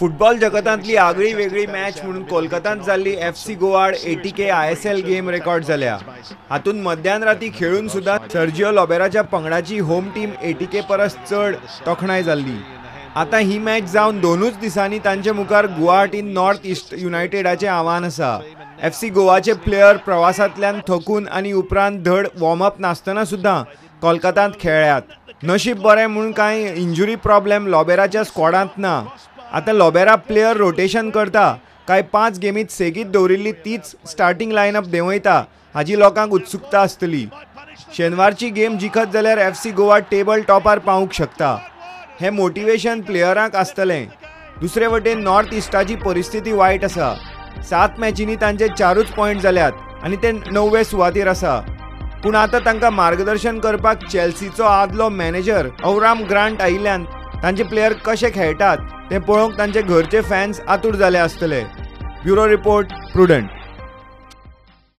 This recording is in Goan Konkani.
फुटबॉल जगतांतली आगळी वेगळी मॅच म्हणून कोलकातांत जाल्ली एफसी गोवा आड एटीके आयएसएल गेम रेकॉर्ड जाल्या. हातूंत मध्यान राती खेळून सुद्दां सर्जिओ लोबेराच्या पंगडाची होम टीम एटीके परस चड तोखणाय जाल्ली. आतां ही मॅच जावन 2च दिसांनी तांचे मुखार गुवाहाटीन नॉर्थ ईस्ट युनायटेडाचें आव्हान आसा. एफसी गोवाचे प्लेयर प्रवासांतल्यान थकून आनी उपरांत धड वॉर्मअप नासतना सुद्दां कोलकातांत खेळ्ळ्यात. नशीब बरें म्हूण कांय इंजुरी प्रॉब्लेम लोबेराच्या स्क्वॉडांत ना. आतां लोबेरा प्लेयर रोटेशन करता काय 5 गेमीत सेगीत दवरिल्ली तीच स्टार्टींग लायनअप देंवयता हाजी लोकांक उत्सुकता आसतली. शेनवारची गेम जिखत जाल्यार एफसी गोवा टेबल टॉपार पावूंक शकता. हें मोटिवेशन प्लेयरांक आसतलें. दुसरे वटेन नॉर्थ इस्टाची परिस्थिती वायट आसा. 7 मॅचींनी तांचे 4च पॉयंट जाल्यात आनी ते 9वे सुवातेर आसा. पूण आतां तांकां मार्गदर्शन करपाक चेल्सीचो आदलो मॅनेजर अवराम ग्रांट आयिल्ल्यान तांचे प्लेयर कशे खेळटात तें पळोवंक तांचे घरचे फॅन्स आतूर जाले आसतले. Bureau report, Prudent.